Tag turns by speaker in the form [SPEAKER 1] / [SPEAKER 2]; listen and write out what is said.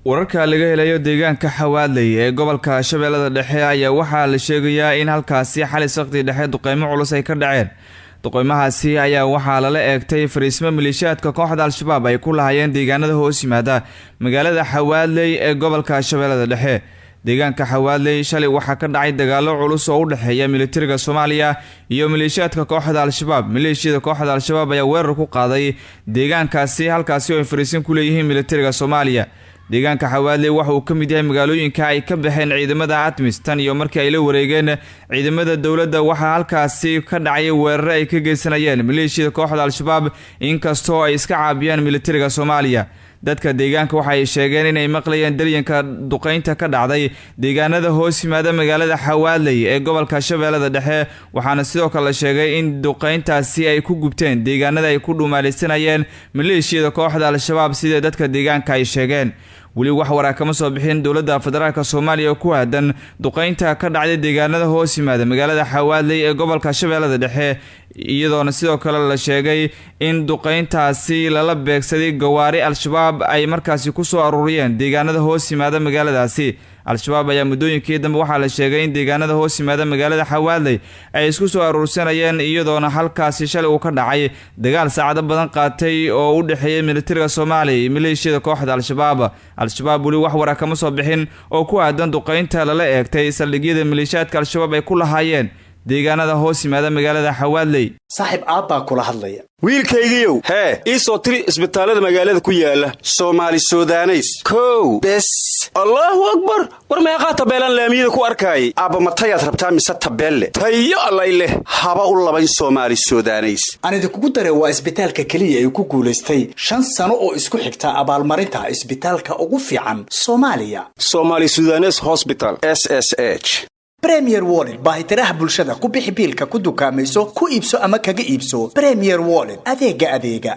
[SPEAKER 1] Wararka laga helayo deegaanka Xawaadley ee gobolka Shabeellada Dhexe ayaa waxaa la sheegayaa in halkaasi xali saqdi dhexe duqeymo culus ay ka dhaceen. Duqeymahaasi ayaa waxaa lala eegtay fariismo maleeshiyaadka kooxda Al-Shabaab ay ku lahaayeen deegaanada hoos yimaada magaalada Xawaadley ee gobolka Shabeellada Dhexe. Deegaanka Xawaadley shalay waxaa ka dhacay dagaalo culus oo u dhexeeya militariga Soomaaliya iyo maleeshiyaadka kooxda Al-Shabaab. Maleeshiyada kooxda Al-Shabaab ayaa weerar ku qaaday deegaankaasi, halkaasi oo ay fariisin ku leeyihiin militariga Soomaaliya. Deegaanka Xawaadley waxa uu ka mid yahay magaalooyinka ay ka baxeen ciidamada ATMIS tan iyo markii ay la wareegeen ciidamada dowladda. Waxaa halkaasi ka dhacay weeraro ay ka geysanayeen maleeshiyada kooxda Al-Shabaab, inkastoo ay iska caabiyaan militariga Soomaaliya. Dadka deegaanka waxa ay sheegeen inay maqlayeen daryanka duqeynta ka dhacday deegaanada hoos yimaada magaalada Xawaadley ee gobolka Shabeellada Dhexe, waxaana sidoo kale la sheegay in duqeyntaasi ay ku gubteen deegaanada ay ku dhumaalaysanayeen maleeshiyada kooxda Al-Shabaab, sida dadka deegaanka ay sheegeen. Weli wax waraa kama soo bixin dowladda federaalka Soomaaliya ku aadan duqeynta ka dhacday deegaanada hoos yimaada magaalada Xawaadley ee gobolka Shabeellada Dhexe, iyadoona sidoo kale la sheegay in duqeyntaasi lala beegsaday gawaari Al-Shabaab ay markaasi kusoo aruuriyeen deegaanada hoos yimaada magaaladaasi. Al-Shabaab ayaa muddooyinkii dambe waxaa la sheegay in deegaanada hoos yimaada magaalada Xawaadley ay isku soo aruursanayeen, iyadoona halkaasi shalay uu ka dhacay dagaal saacado badan qaatay oo u dhexeeyay militariga Soomaaliya iyo maleeshiyada kooxda Al-Shabaab. Al-Shabaab weli wax wara kama soo bixin oo ku aadan duqeynta lala eegtay saldhigyada maleeshiyaadka Al-Shabaab ay ku lahaayeen deegaanada hoos yimaada magaalada Xawaadley.
[SPEAKER 2] Saaxib, aabbaa kula hadlaya.
[SPEAKER 3] Wiilkaygiiow hee, ii soo tiri isbitaallada magaalada ku yaala Soomaali Sudaneys. Kow bes. Allaahu akbar! War meeqaa tabeelaan laamiyada ku arkaayay?
[SPEAKER 4] Aabba, matayaad rabtaa mise tabeelle?
[SPEAKER 3] Tayo allay leh.
[SPEAKER 4] Haba u labayn Soomaali Sudaneys.
[SPEAKER 2] Aan idinkugu daree, waa isbitaalka keliya ee ku guulaystay 5 sano oo isku xigta abaalmarinta isbitaalka ugu fiican Soomaaliya.
[SPEAKER 3] Somaali Sudanes Hosbital,
[SPEAKER 4] SSH.
[SPEAKER 2] Premier Wallet, baahitiraha bulshada. Ku bixi biilka, ku dukaamayso, ku iibso ama kaga iibso. Premier Wallet, adeega adeega.